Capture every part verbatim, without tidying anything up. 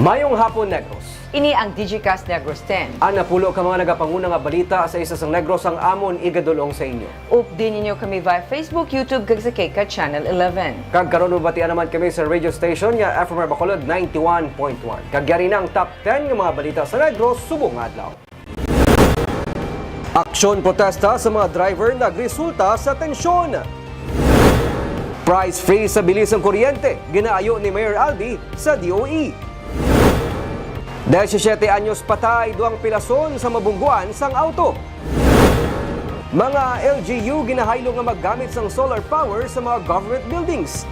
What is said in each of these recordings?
Mayong hapon, Negros. Ini ang Digicast Negros ten. Ang napulo ka mga nagapanguna nga balita sa isa sang Negros ang amon igadul-ong sa inyo. Updi ninyo kami via Facebook, YouTube, kag sa KCAT Channel eleven. Kag karon mabatian naman kami sa radio station nga F M R Bacolod ninety-one point one. Kag yari na ang top ten nga mga balita sa Negros subong nga adlaw. Aksyon protesta sa mga driver nagresulta sa tensyon. Price freeze sa bilis sang kuryente, ginaayo ni Mayor Albi sa D O E. Diyesisiyete anyos patay, duwang pilason sa mabungguan sang auto. Mga L G U ginahaylo nga maggamit sang solar power sa mga government buildings.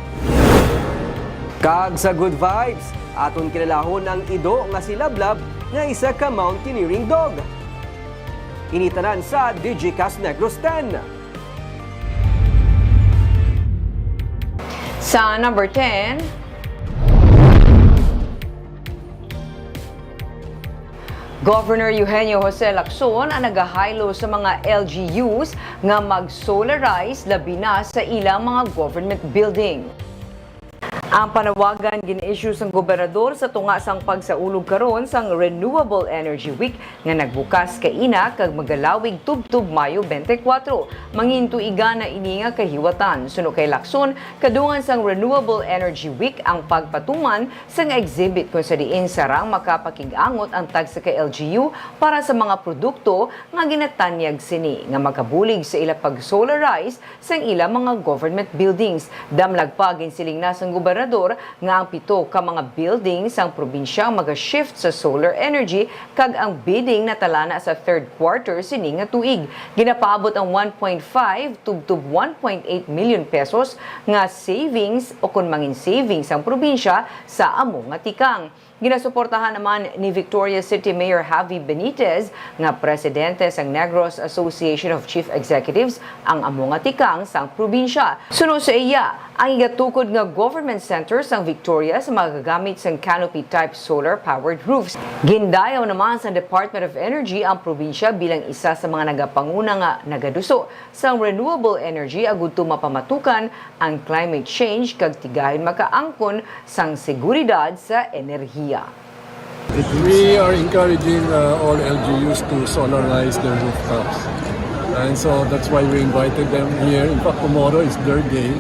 Kag sa good vibes, aton kilalahon ang ido nga si Lablab nga isa ka mountaineering dog. Ini tanan sa Digicast Negros ten. Sa number ten, Governor Eugenio Jose Lacson ang nagahaylo sa mga L G Us nga mag-solarize, labi na sa ilang mga government building. Ang panawagan gin-issue sang gobernador sa tunga sang pagsaulog karon sang Renewable Energy Week nga nagbukas kaina kag magalawig tubtob Mayo twenty-four. Mangin tuiga na ini nga kahiwatan. Suno kay Lacson, kadungan sang Renewable Energy Week ang pagpatuman sang exhibit kon sa diin sarang makapakig-angot ang tagsa ka L G U para sa mga produkto nga ginatanyag sini nga makabulig sa ila pag-solarize sang ila mga government buildings. Damlag pa, ginsiling na sang gobernador nga ang pito ka mga building sang probinsya maga-shift sa solar energy, kag ang bidding natalana sa third quarter sini nga tuig. Ginapaabot ang one point five tubtob one point eight million pesos nga savings o kon mangin savings sang probinsya sa amo nga tikang. Ginasuportahan naman ni Victoria City Mayor Javi Benitez, nga presidente sang Negros Association of Chief Executives, ang amo nga tikang sang probinsya. Suno sa iya, ang igatukod nga government center sang Victoria sa magagamit sang canopy-type solar-powered roofs. Gindayaw naman sang Department of Energy ang probinsya bilang isa sa mga nagapanguna nga nagaduso sang renewable energy agud to mapamatukan ang climate change kag tigayon makaangkon sang seguridad sa enerhiya. We are encouraging, uh, all L G Us to solarize their rooftops. And so that's why we invited them here. In fact, tomorrow is their day.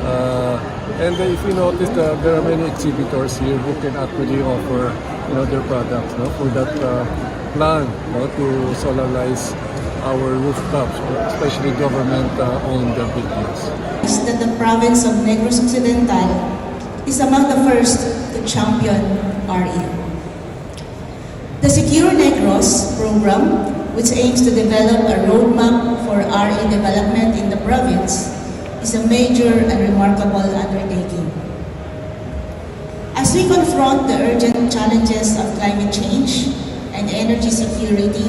Uh, and if you notice, uh, there are many exhibitors here who can actually offer, you know, their products, no, for that, uh, plan, no, to solarize our rooftops, especially government, uh, owned, uh, buildings. Is that the province of Negros Occidental is among the first to champion R E. The Secure Negros program, which aims to develop a roadmap for R E development in the province, is a major and remarkable undertaking. As we confront the urgent challenges of climate change and energy security,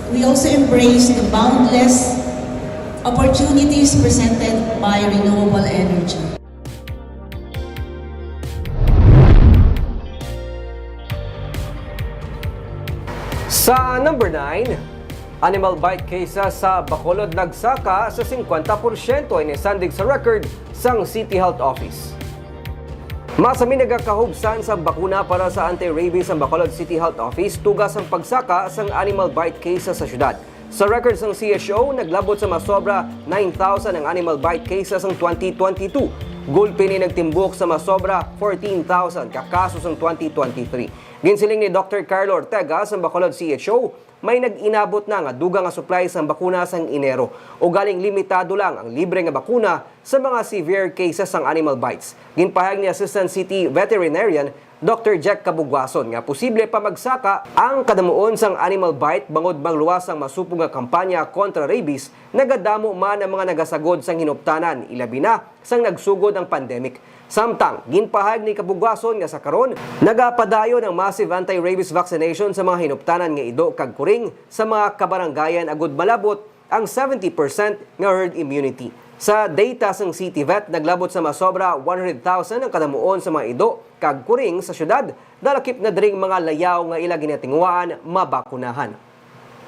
we also embrace the boundless opportunities presented by renewable energy. Sa number nine, animal bite cases sa Bacolod nagsaka sa singkwenta porsyento, ini sandig sa record sang City Health Office. Masami nagakahubsan sang bakuna para sa anti-rabies ang Bacolod City Health Office tuga sang pagsaka sang animal bite cases sa syudad. Sa record sang C H O, naglabot sa masobra nine thousand ang animal bite cases sang twenty twenty-two. Gulpi ni nagtimbuk sa masobra fourteen thousand ka kaso sang twenty twenty-three. Ginsiling ni Doktor Carlo Ortega sang Bacolod C H O, may nag-inabot na nga dugang nga supply sang bakuna sang Enero. Ugaling limitado lang ang libre nga bakuna sa mga severe cases sang animal bites. Ginpahayag ni Assistant City Veterinarian Doktor Jack Cabugwason nga posible pa magsaka ang kadamuon sang animal bite bangod magluwas ang masupog nga kampanya kontra rabies. Nagadamo man ang mga nagasagod sang hinuptanan, ilabi na sang nagsugod ang pandemic. Samtang, ginpahayag ni Cabugwason nga sa karon, nagapadayon ang massive anti-rabies vaccination sa mga hinuptanan nga ido kag kuring sa mga kabarangayan agud malabot ang seventy percent nga herd immunity. Sa data sang City Vet, naglabot sa masobra one hundred thousand ang kadamuon sa mga ido kag kuring sa syudad, nalakip na dring mga layaw nga ila ginatinguhaan mabakunahan.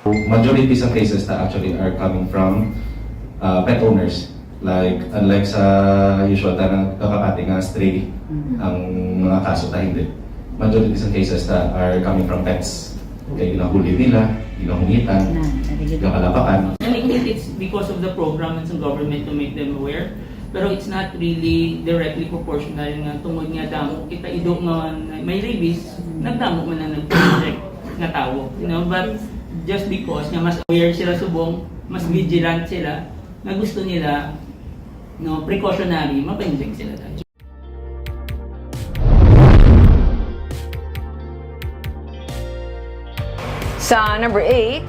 Majority sa cases ta actually are coming from, uh, pet owners. Like, unlike sa usual ta nga kakapati nga stray, mm, ang mga kaso ta hindi. Majority sa cases that are coming from pets. Kay ginahuli nila, ginahungitan, Na, nalagyan. Gakalapakan. And I think it's because of the program sa government to make them aware. Pero it's not really directly proportional nga tungod nga damo kita ido nga may rabies, nagdamo man ang nag-inject nga tawo. You know? But just because nga mas aware sila subong, mas vigilant sila, na gusto nila, no, precautionary, mapa-inject sila tayo. Sa number eight,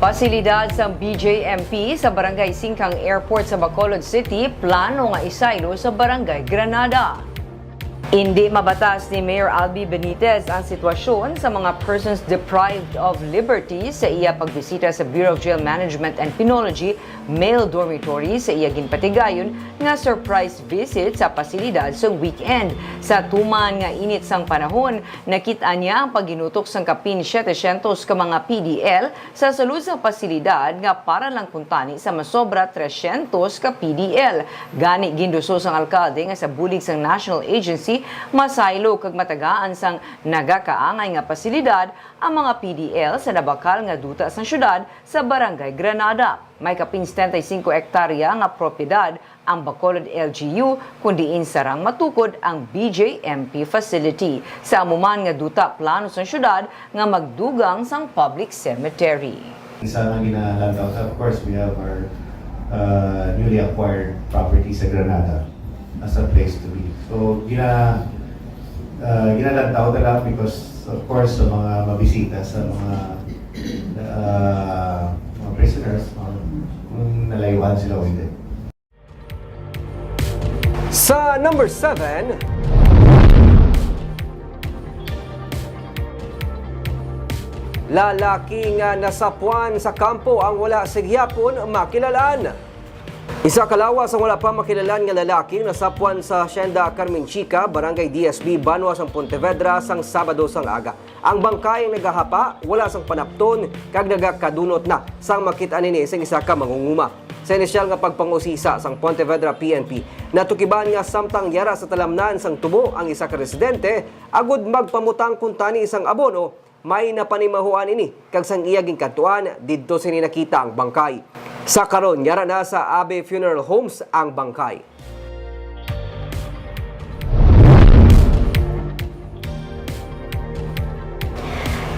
pasilidad sa B J M P sa Barangay Singkang Airport sa Bacolod City, plano nga isaylo sa Barangay Granada. Indi mabatas ni Mayor Albi Benitez ang sitwasyon sa mga persons deprived of liberty sa iya pagbisita sa Bureau of Jail Management and Penology male dormitory sa iya ginpatigayon nga surprise visit sa pasilidad sa weekend. Sa tuman nga init sang panahon, nakit-an niya ang paghinutok sang kapin setecientos ka mga P D L sa sulod sang pasilidad nga para lang kuntani sa masobra trescientos ka P D L. Gani, ginduso sang alkalde nga sa bulig sang national agency, masaylo kag matagaan sang nagakaangay nga pasilidad ang mga P D L sa nabakal nga duta sang syudad sa Barangay Granada. May kapin setenta y cinco hektarya nga propiedad ang Bacolod L G U, kun diin sarang matukod ang B J M P facility. Sa amo man nga duta, plano sang syudad nga magdugang sang public cemetery. Isa nga ginalantaw, of course, we have our uh, newly acquired property sa Granada as a place to be. So, gina, uh, ginalantaw na lang because, of course, sa mga mabisita, sa mga uh, mga prisoners, mga, kung nalayuan sila o hindi. Sa number seven, lalaki nga nasapuan sa kampo ang wala sa gihapon makilalaan. Isa ka lawas ang wala pa makilalaan nga lalaki nasapuan sa Hacienda Carmen Chica, Barangay D S B, banwa sang Pontevedra, sang Sabado sang aga. Ang bangkay ang nagahapa, wala sang panapton, kag nagakadunot na sang makit-an ini sang isa ka mangunguma. Sa inisyal nga pagpangusisa sang Pontevedra P N P, natukiban nga samtang yara sa talamnan sang tubo ang isa ka residente, agud magpamutang kuntani sang abono, may napanimahuan ini, kag sang iya ginkadtuan, didto sini nakita ang bangkay. Sa karon, yara na sa Abe Funeral Homes ang bangkay.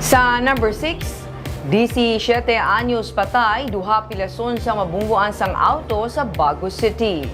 Sa number six, disisiete anyos patay, duha pilason sa mabungguan sang auto sa Bago City.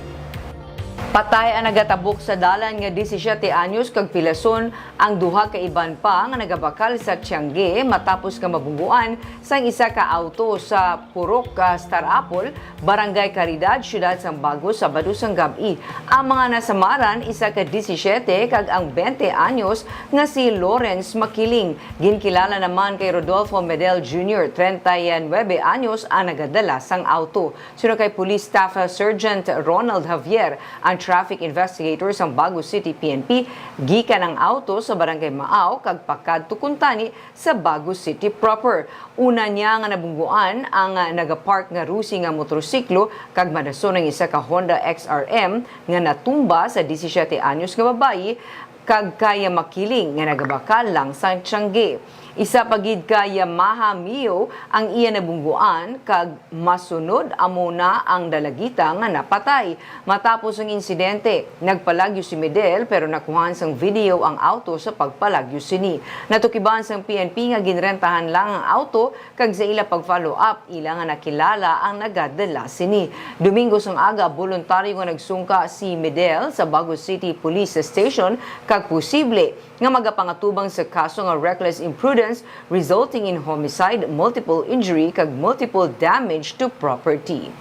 Patay ang nagatabok sa dalan nga disisiete anyos kag pilason ang duha ka iban pa nga nagabakal sa tiangge matapos nga mabungguan sang isa ka auto sa Purok, ah, Star Apple, Barangay Caridad, Siyudad sang Bago, Sabado sang gab-i. Ang mga nasamaran, isa ka disisiete kag ang bente anyos nga si Lawrence Makiling. Ginkilala naman kay Rodolfo Medel Junior, treinta y nuebe anyos, ang nagadala sang auto. Suno kay Police Staff Sergeant Ronald Javier, ang traffic investigator sang Bago City P N P, gikan ang auto sa Barangay Maaw kag pakadto kuntani sa Bago City proper. Una niya nga nabungguan ang, ah, nagapark nga Rusi nga motorsiklo kag madason ang isa ka Honda X R M nga natumba sa disisiete anyos nga babayi kag kay Makiling nga nagabakal lang sang tiangge. Isa pa gid ka Yamaha Mio ang iya nabungguan kag masunod amo na ang dalagita nga napatay. Matapos ang insidente, nagpalagyo si Medel pero nakuhaan sang video ang auto sa pagpalagyo sini. Natukiban sang P N P nga ginrentahan lang ang auto kag sa ila pag-follow up, ila nga nakilala ang nagadala sini. Domingo sang aga, boluntaryo nga nagsungka si Medel sa Bago City Police Station kag posible nga magapangatubang sa kaso nga reckless imprudence resulting in homicide, multiple injury, kag multiple damage to property.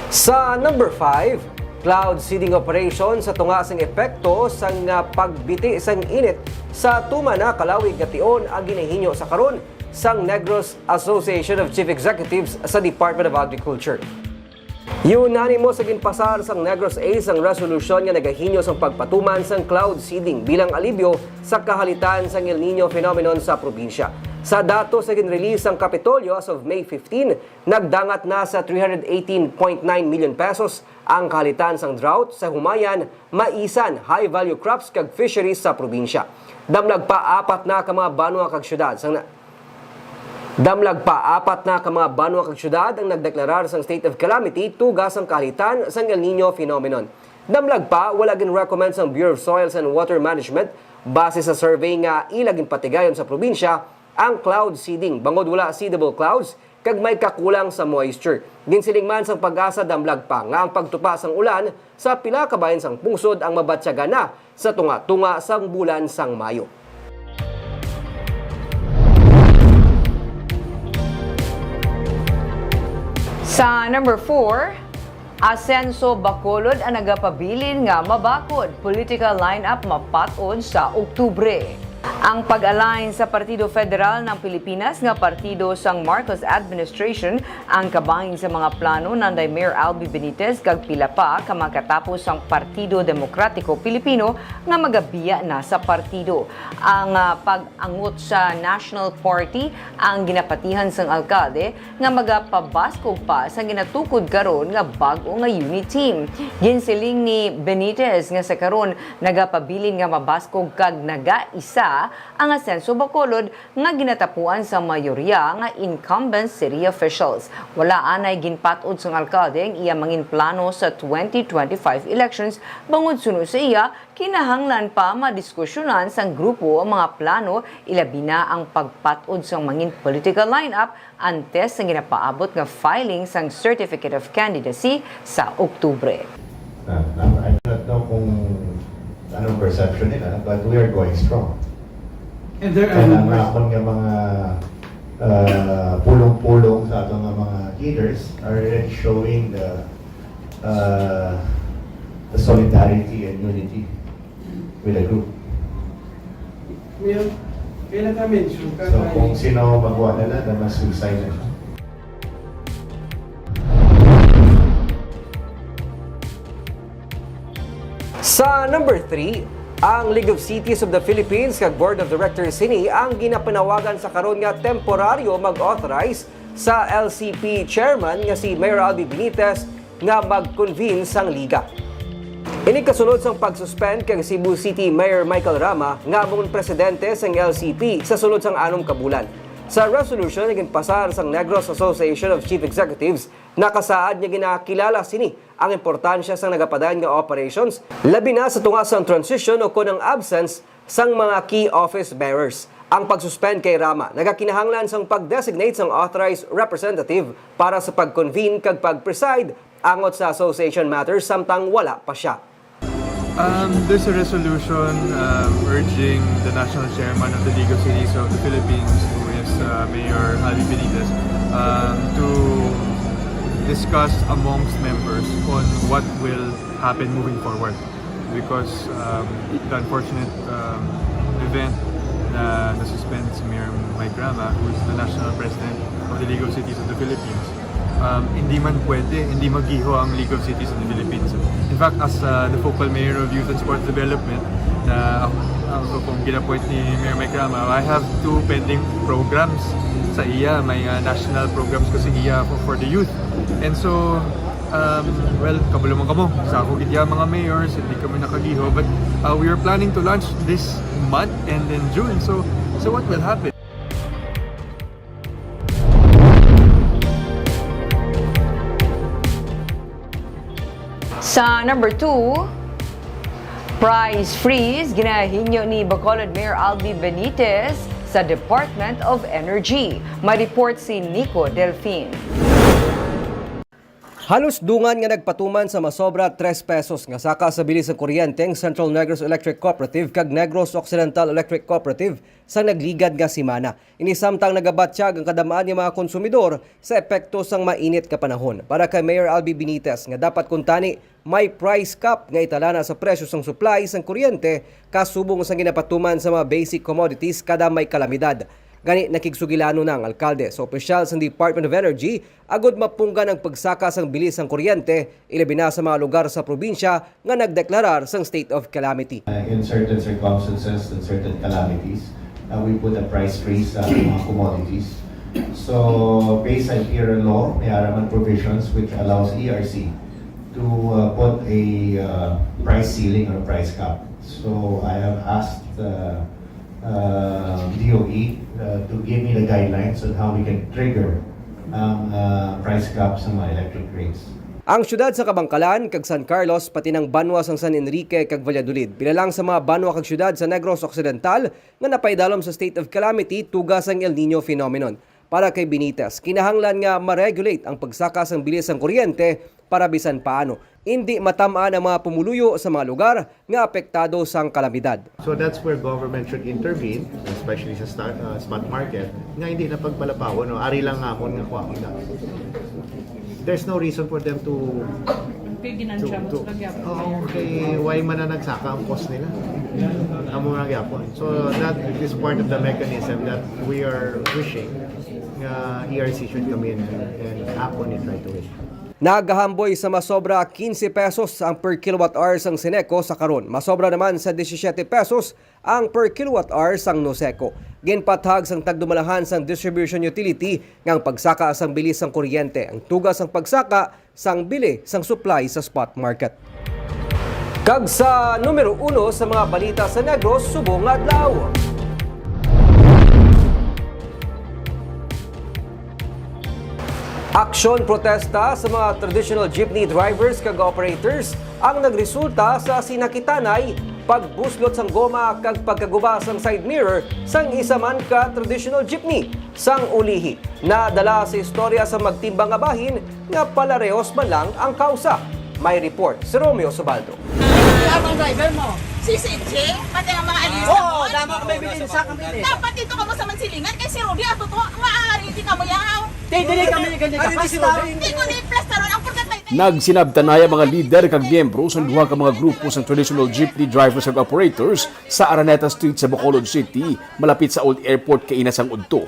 Sa number five, cloud seeding operation sa tunga sang epekto sang, ah, pagbiti sang init sa tuman na kalawig nga tion ang ginahinyo sa karon sang Negros Association of Chief Executives sa Department of Agriculture. Unanimous sa ginpasar sang Negros Ace ang resolusyon nga nagahinyo sang pagpatuman sang cloud seeding bilang alibyo sa kahalitan sang El Niño phenomenon sa probinsya. Sa datos nga ginrelease sang Kapitolyo as of May fifteen, nagdangat na sa three hundred eighteen point nine million pesos ang kahalitan sang drought sa Humayan, Maisan, high-value crops kag fisheries sa probinsya. Damlag pa apat na ka mga banwa kag syudad sang na-, damlag pa apat na ka mga banwa kag syudad ang nagdeklarar sang state of calamity tuga sang kahalitan sang El Niño phenomenon. Damlag pa, wala gin-recommend sang Bureau of Soils and Water Management base sa survey nga ila ginpatigayon sa probinsya ang cloud seeding bangod wala seedable clouds kag may kakulang sa moisture. Ginsiling man sang PAGASA, damlag pa nga ang pagtupa sang ulan sa pila ka bahin sang pungsod ang mabatyagan na sa tunga-tunga sang bulan sang Mayo. Sa number four, Asenso Bacolod ang nagapabilin nga mabakod, political lineup mapat-od sa Oktubre. Ang pag-align sa Partido Federal ng Pilipinas nga partido sang Marcos administration ang kabahin sa mga plano nanday Mayor Albi Benitez kag pila pa ka makatapo sang Partido Demokratiko Pilipino nga magabiya na sa partido. Ang, ah, pag-angot sa National Party ang ginapatihan sang alkalde nga magapabaskog pa sa ginatukod karon nga bag-o nga unit team. Ginsiling ni Benitez nga sa karon nagapabilin nga mabaskog kag nagaisa ang Asenso Bacolod nga ginatapuan sa mayorya nga incumbent city officials. Wala anay ginpat-od sang alkalde ang iya mangin plano sa twenty twenty-five elections, bangod suno sa iya, kinahanglan pa madiskusyonan sang grupo ang mga plano, ilabi na ang pagpat-od sang mangin political lineup antes sang ginapaabot nga filing sang Certificate of Candidacy sa Oktubre. Ah, ah, I do not know kung anong perception nila, but we are going strong. And there are And ang rumors. Akon nga mga, ah, pulong-pulong sa aton nga mga leaders are already showing the, ah, the solidarity and unity with the group. Mayor, kailan ka mention ka So, kay kung sino magwa na lang, na mas suicide na siya. Sa number three, ang League of Cities of the Philippines kag Board of Directors sini ang ginapanawagan sa karon nga temporaryo mag-authorize sa L C P chairman nga si Mayor Albi Benitez nga mag-convene sang liga. Ini kasunod sang pag-suspend kay Cebu City Mayor Michael Rama nga amo ang presidente sang L C P sa sulod sang anom ka bulan. Sa resolution nga ginpasar sang Negros Association of Chief Executives, nakasaad nga ginakilala sini ang importansya sang nagapadayon nga operations, labi na sa tunga sang transition o kon ang absence sang mga key office bearers. Ang pag-suspend kay Rama nagakinahanglan sang pag-designate sang authorized representative para sa pag-convene kag pag-preside angot sa association matters samtang wala pa sia. Um, there's a resolution, um, urging the national chairman of the League of Cities of the Philippines, who is, uh, Mayor Albi Benitez, um, to discuss amongst members on what will happen moving forward. Because, um, the unfortunate, um, event na na-suspend si Mayor Mike Rama, who is the national president of the League of Cities of the Philippines, um, hindi man pwede, hindi maggiho ang League of Cities of the Philippines. In fact, as, uh, the focal mayor of Youth and Sports Development, na ako, ako pong gin-appoint ni Mayor Mike Rama, I have two pending programs sa iya. May, uh, national programs ko sa iya for, for the youth. And so, um, well, kabalo man kamo. Sa ako gid ya mga mayors, hindi kami nakagiho. But, uh, we are planning to launch this month and in June. So, so what will happen? Sa number two, price freeze ginahinyo ni Bacolod Mayor Albi Benitez sa Department of Energy. May report si Nico Delfin. Halos dungan nga nagpatuman sa masobra tres pesos nga saka sa bili sang kuryente ang Central Negros Electric Cooperative kag Negros Occidental Electric Cooperative sa nagligad nga semana. Ini samtang nagabatyag ang kadam-an nga mga konsumidor sa epekto sang mainit nga panahon. Para kay Mayor Albi Benitez nga dapat kuntani may price cap nga italana sa presyo sang supply sang kuryente kasubong sang ginapatuman sa mga basic commodities kada may kalamidad. Gani, nakigsugilanon na ang alkalde sa opisyal sang Department of Energy agud mapunggan ang pagsaka sang bilis sang kuryente, ilabi na sa mga lugar sa probinsya nga nagdeklarar sang state of calamity. Uh, in certain circumstances and certain calamities, Uh, we put a price freeze sa mga commodities. So, based sa Imperial Law, may ara man provisions which allows E R C to, uh, put a, uh, price ceiling or price cap. So, I have asked, uh, uh, D O E, uh, to give me the guidelines on how we can trigger ang, uh, price cap sa mga electric rates. Ang siyudad sa Kabangkalan kag San Carlos, pati nang banwa sang San Enrique kag Valladolid, pila lang sa mga banwa kag siyudad sa Negros Occidental nga napaidalom sa state of calamity tuga sang El Niño phenomenon. Para kay Benitez, kinahanglan nga ma-regulate ang pagsaka sang bilis sang kuryente para bisan paano indi matam-an ang mga pumuluyo sa mga lugar nga apektado sang kalamidad. So that's where government should intervene, especially sa sta-, uh, spot market, nga hindi na pagpalapawon, no? Ari lang namon nga kuhaon na. There's no reason for them to Kay to, ginansya mo to, sa gyapon. Oo, kay why man na nagsaka ang cost nila? Amo nga gyapon. So that is part of the mechanism that we are wishing nga E R C should come in and, and act on it right away. Nagahamboy sa masobra quince pesos ang per kilowatt hour sang Seneco sa karon. Masobra naman sa disisiete pesos ang per kilowatt hour sang Noseco. Ginpathag sang tagdumalahan sang distribution utility nga ang pagsaka sang bilis sang kuryente ang tuga sang pagsaka sang bili sang supply sa spot market. Kag sa numero uno sa mga balita sa Negros subong nga adlaw. Aksyon protesta sa mga traditional jeepney drivers kag operators ang nagresulta sa sinakitanay, pagbuslot sang goma kag pagkaguba sang side mirror sang isa man ka traditional jeepney. Sang ulihi, nadala sa istorya sa magtimbang nga bahin nga palarehos man lang ang kausa. May report si Romeo Subaldo. Ang driver mo, si Sitsi, pati ang mga alis Oo, mo. Damo kami bilin sa kami. Dapat dito kamo sa Mansilingan kay si Rudy ato to, maaari di kamo yaw. Di, dili kami ganyan Ari, di si kapas, Rudy. Di ko ni plastaron ang purgat may Nagsinabtanay ang mga lider kag miyembro sa duha ka mga grupo sang traditional jeepney drivers ug operators sa Araneta Street sa Bacolod City, malapit sa Old Airport kaina sang udto.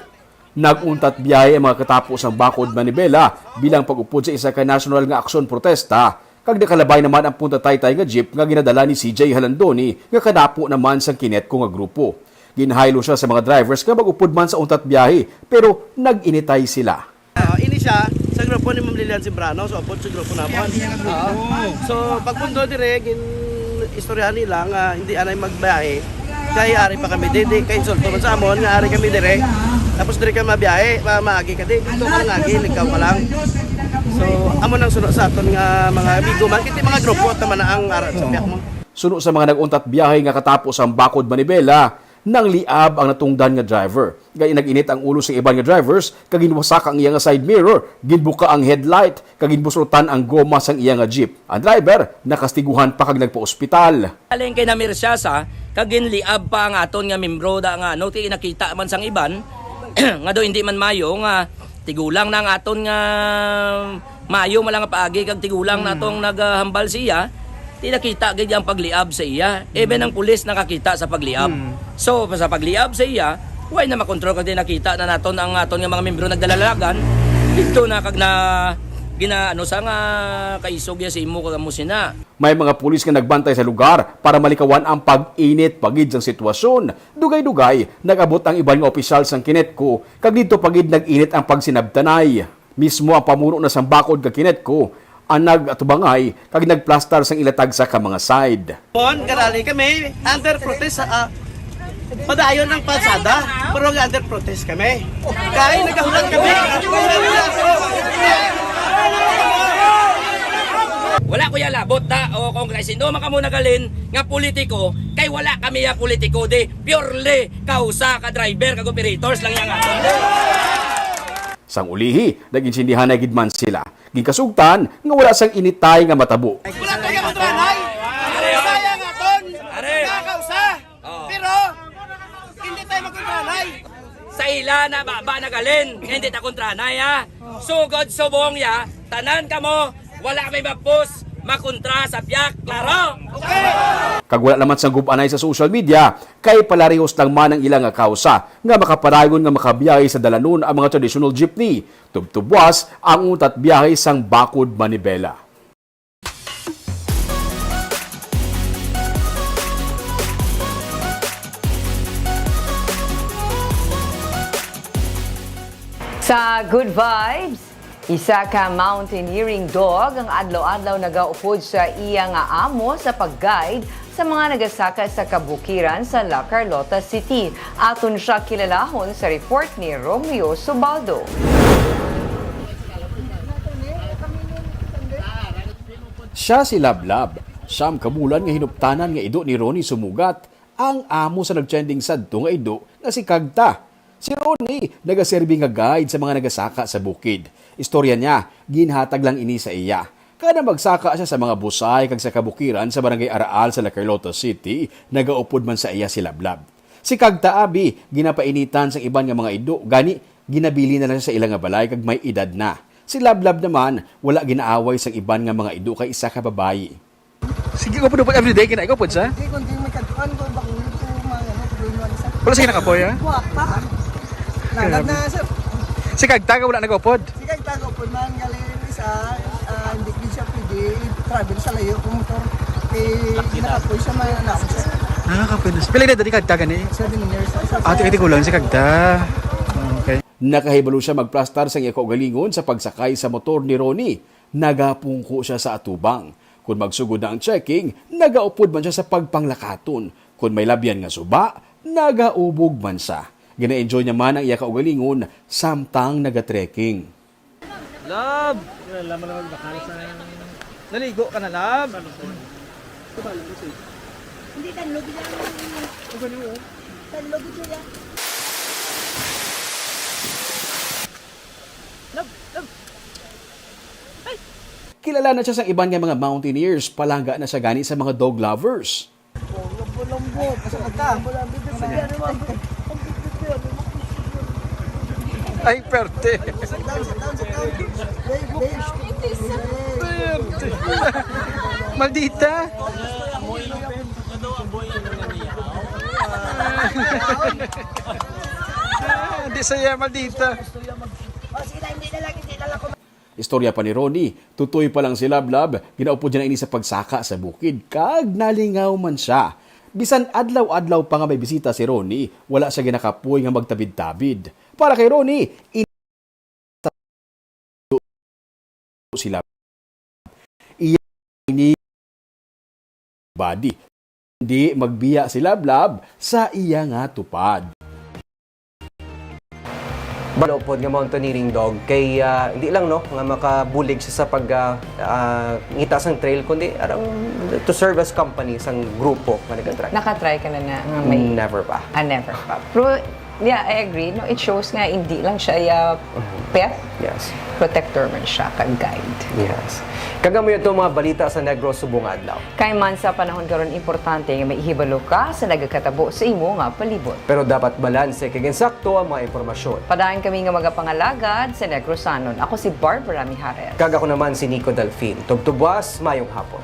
Nag-untat biyahe ang mga katapo sang bakod manibela bilang pag-upod sa isa ka nasyonal nga aksyon protesta, kag nakalabay naman ang punta taytay nga jeep nga ginadala ni C J Halandoni nga kanapo naman sang Kinetco nga grupo. Ginhaylo siya sa mga drivers nga mag-upod man sa untat biyahe, pero nag-initay sila. Ah, ini siya sa grupo ni Ma'am Lilian Simbrano, so upod sa grupo namon. Oo. So pagpundo dire, gin istoryahan nila nga hindi anay magbiyahe. Kay ari pa kami di, di kay insulto man sa amon nga ari kami dire. Tapos dire ka mabiyahe, ma maagi ka di, dito ka lang agi, likaw ka lang. So amo nang suno sa aton nga mga amigo man, kiti mga grupo at naman ang ara sa biyak mo. Suno sa mga nag-untat biyahe nga katapos ang bakod manibela, nangliab ang natungdan nga driver. Gani nag-init ang ulo sa iban nga drivers, kag ginwasak ang iya nga side mirror, ginbuka ang headlight, kag ginbusrutan ang goma sang iya nga jeep. Ang driver nakastiguhan pa kag nagpa-ospital. Alin kay namirsyasa, kag ginliab pa ang aton nga membro da nga ano, ti nakita man sang iban, nga do hindi man mayo nga tigulang na ang aton nga mayo man lang nga paagi kag tigulang na atong nagahambal sa iya, ti nakita gid ang pagliab sa iya. Even ang pulis nakakita sa pagliab. Hmm. So, sa pagliab sa iya, way na makontrol kag di nakita na naton ang aton nga mga membro nagdalalagan. Dito na kag na gina-, ano sa nga kaisog ya sa imo kag amo sina. May mga pulis nga nagbantay sa lugar para malikawan ang pag-init pa gid sang sitwasyon. Dugay-dugay, nag-abot ang iban nga opisyal sang Kinetco, kag didto pa gid nag-init ang pagsinabtanay. Mismo ang pamuno na sang bakod kag Kinetco ang nag-atubangay kag nagplastar sang ila tagsa ka mga side. Pon, karali kami under protest, ah, padayon ang kalsada, pero under protest kami. Kay nagahulat kami. Wala ko ya labot ta o kung kay sino man kamo nagalin nga politiko, kay wala kami ya politiko di purely kausa ka driver kag operators lang ya nga. Sang ulihi, nag-insindihanay gid man sila. Ginkasugtan nga wala sang initay nga matabo. Wala tayo kontrahanay. Bisaya nga ton. Are. Nakakausa. Oo. Pero hindi tayo magkontrahanay. Sa ila na baba nagalin, nga hindi ta kontrahanay, ha. Sugod subong ya, tanan kamo, wala may mapos makontra sa biyak, klaro? Kag wala naman sang gub-anay sa social media, kay palarihos lang man ang ila nga kausa nga makapadayon nga makabiyahe sa dalanon ang mga traditional jeepney. Tubtubwas ang untat biyahe sang bakod manibela. Sa Good Vibes, isa ka mountaineering dog ang adlaw-adlaw nagaupod sa iya nga amo sa pag-guide sa mga nagasaka sa kabukiran sa La Carlota City. Aton siya kilalahon sa report ni Romeo Subaldo. Siya si Lablab, siyam ka bulan nga hinuptanan nga ido ni Ronnie Sumugat, ang amo sa nagtrending sadto nga ido nga si Kagta. Si Ronnie nagaserbi nga guide sa mga nagasaka sa bukid. Istorya niya, ginhatag lang ini sa iya. Kada magsaka siya sa mga busay kag sa kabukiran sa Barangay Araal sa La Carlota City, nagaupod man sa iya si Lablab. Si Kagta abi, ginapainitan sang iban nga mga ido, gani ginabili na lang siya sa ila nga balay kag may edad na. Si Lablab naman, wala ginaaway sang iban nga mga ido kay isa ka babayi. Sige, ko pud everyday, gina-, ko pud sa? Hindi, kundi may kadtuan ko, bako nito, mga ano, problema sa Wala siya nakapoy, ha? Kuha pa. Nagad na, sir. Si Kagta, wala nag-upod? Sige, tago po man, galing isa, ah, hindi, hindi siya pwede travel sa layo kung motor. Eh, nakapoy siya, may anak siya. Ah, kapoy na siya. Pila edad ni Kagta gani? Seven years. Ah, twenty ko lang si Kagta. Okay. Nakahibalo siya magplastar sa iya kaugalingon sa pagsakay sa motor ni Ronnie. Nagapungko siya sa atubang. Kon magsugod na ang trekking, nagaupod man siya sa pagpanglakaton. Kon may labyan nga suba, nagaubog man siya. Gina-enjoy niya man ang iya kaugalingon samtang nagatrekking. Love! Wala man naman bakal sa Naligo ka na, love? Hindi, tanlog lang. Tanlog ito yan. Love, love. Kilala na siya sa iban nga mga mountaineers, palangga na siya gani sa mga dog lovers. Ay, perte. Perte. Maldita. Hindi saya, maldita. Istorya pa ni Ronnie, tutoy pa lang si Lablab, ginaupod niya na ini sa pagsaka sa bukid, kag nalingaw man siya. Bisan adlaw-adlaw pa nga may bisita si Ronnie, wala siya ginakapoy nga magtabid-tabid. Para kay Ronnie, ini si Lablab. Iya ini body. Hindi magbiya si Lablab sa iya nga tupad. Balo pod nga mountaineering dog kay, ah, hindi lang, no, nga makabulig siya sa pag, ah, ah, ngita sang trail, kundi arang to serve as company sang grupo nga nag-attract. Nakatry ka na na nga may Never pa. Ah, never pa. Pero, yeah, I agree. No, it shows nga hindi lang siya, uh, Mhm. pet. Yes. Protector man siya kag guide. Yes. Kag amo yun to mga balita sa Negros subong adlaw. Kay man sa panahon karon, importante nga maihibalo ka sa nagakatabo sa imo nga palibot. Pero dapat balanse kag insakto ang mga impormasyon. Padayon kami nga magapangalagad sa Negrosanon. Ako si Barbara Mijares. Kag ako naman si Nico Delfin. Tubtubwas, mayong hapon.